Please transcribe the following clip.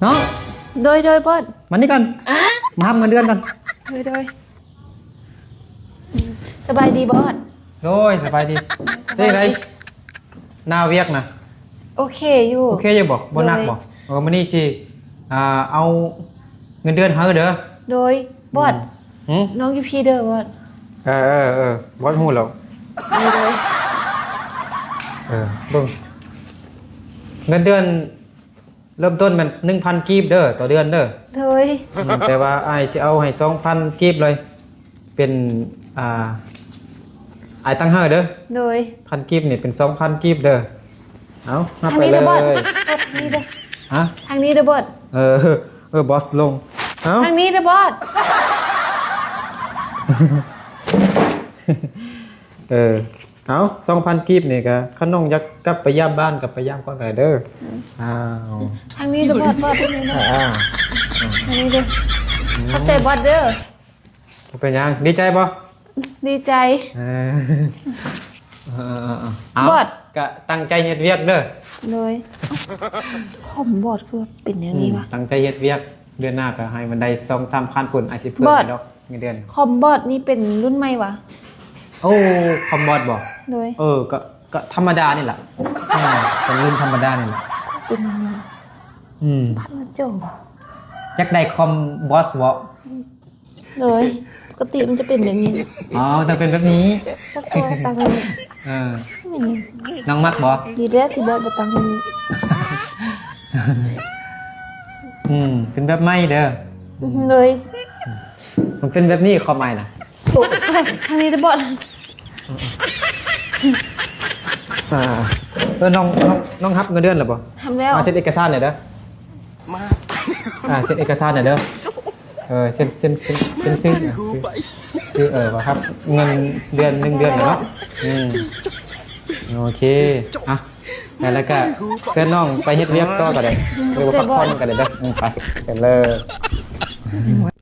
ນ້ອງ ໂດຍ ໂດຍ ບອດ ມານີ້ກ່ອນ ມາຮັບເງິນເດືອນກ່ອນ ໂດຍ ໂດຍ ສະບາຍດີບອດ ໂດຍ ສະບາຍດີ ສະບາຍດີ ເປັນໃດ ໜ້າວຽກນະ ໂອເຄຢູ່ ໂອເຄຢູ່ບໍ່? ບໍ່ໜັກບໍ່? ໂດຍ ເອີ ມື້ນີ້ຊິ ອ່າ ເອົາເງິນເດືອນໃຫ້ເດີ ໂດຍ ບອດ ຫືມ ນ້ອງຢູ່ພີ້ເດີບອດ ເອີ ເອີ ເອີ ບອດຮູ້ແລ້ວ ໂດຍ ເອີ ເບິ່ງ ເງິນເດືອນ ເລີ່ມຕົ້ນແມ່ນໜຶ່ງພັນກີບເດີ ຕໍ່ເດືອນເດີ ໂດຍ ອືມ ແຕ່ວ່າອ້າຍຊິເອົາໃຫ້ສອງພັນກີບເລີຍ ເປັນ ອ່າ ອ້າຍຕັ້ງໃຫ້ເດີ ໂດຍ ພັນກີບນີ້ເປັນສອງພັນກີບເດີ ເອົາ ຮັບໄປເລີຍ ທາງນີ້ເດີບອດ ທາງນີ້ເດີ ຮະ ທາງນີ້ເດີບອດ ເອີ ເອີ ບອສລົງ ເອົາ ທາງນີ້ເດີບອດ ເອີ ເອົາ ສອງພັນກີບນີ້ກະ ຄັນນ້ອງຢາກກັບໄປຢາມບ້ານ ກັບໄປຢາມກ່ອນກະໄດ້ເດີ ອືມ ອ້າວ ທາງນີ້ເດີບອດ ບອດ ທາງນີ້ເດີ ອ່າ ທາງນີ້ເດີ ອືມ ຂອບໃຈບອດເດີ ບໍ່ເປັນຫຍັງ ດີໃຈບໍ່? ດີໃຈ ເອີ ເອີ ເອີ ເອີ ເອົາ ບອດ ກະຕັ້ງໃຈເຮັດວຽກເດີ ໂດຍ ຄອມບອດຄືເປັນແນວນີ້ຫວະ ອືມ ຕັ້ງໃຈເຮັດວຽກ ເດືອນໜ້າກະໃຫ້ມັນໄດ້ສອງສາມພັນພຸ້ນ ອ້າຍຊິເພີ່ມໃຫ້ດອກ ເງິນເດືອນ ຄອມບອດນີ້ເປັນລຸ້ນໃໝ່ຫວາ? ໂອ້ ຄອມບອດບໍ່? ໂດຍ ເອີ ກະ ກະທຳມະດານີ້ລະ ອືມ ເປັນລຸ້ນທຳມະດານີ້ລະ ເປັນຫຍັງນີ້ ອືມ ສະພາບເງິນຈ່ອງ ຢາກໄດ້ຄອມບອດບໍ່? ໂດຍ ປົກກະຕິມັນຈະເປັນແບບນີ້ ອໍ ຕ້ອງເປັນແບບນີ້ ຕ້ອງເອົາຕັ້ງ ເອີ ແມ່ນຫຍັງ ນ້ອງມັກບໍ່? ດີແລ້ວທີ່ບອດບໍ່ຕັ້ງແບບນີ້ ອືມ ເປັນແບບໃໝ່ເດີ ໂດຍ ມັນເປັນແບບນີ້ຄວາມໝາຍນະ ໂອ້ ທາງນີ້ເດີບອດ ອ່າ ເອີ ນ້ອງ ນ້ອງ ນ້ອງຮັບເງິນເດືອນແລ້ວບໍ່? ຮັບແລ້ວ ມາເຊັນເອກະສານໜ່ອຍເດີ ມາ ອ່າ ເຊັນເອກະສານໜ່ອຍເດີ ເອີ ເຊັນ ເຊັນ ເຊັນ ເຊັນຊື່ ຊື່ ເອີ ວ່າຮັບເງິນເດືອນ ໜຶ່ງເດືອນແລ້ວເນາະ ອືມ ໂອເຄ ອ່ະ ແລ້ວກະເຊີນນ້ອງໄປເຮັດວຽກຕໍ່ກະໄດ້ ຫຼືວ່າພັກຜ່ອນກະໄດ້ເດີ ອືມ ໄປ ໄປເລີຍ.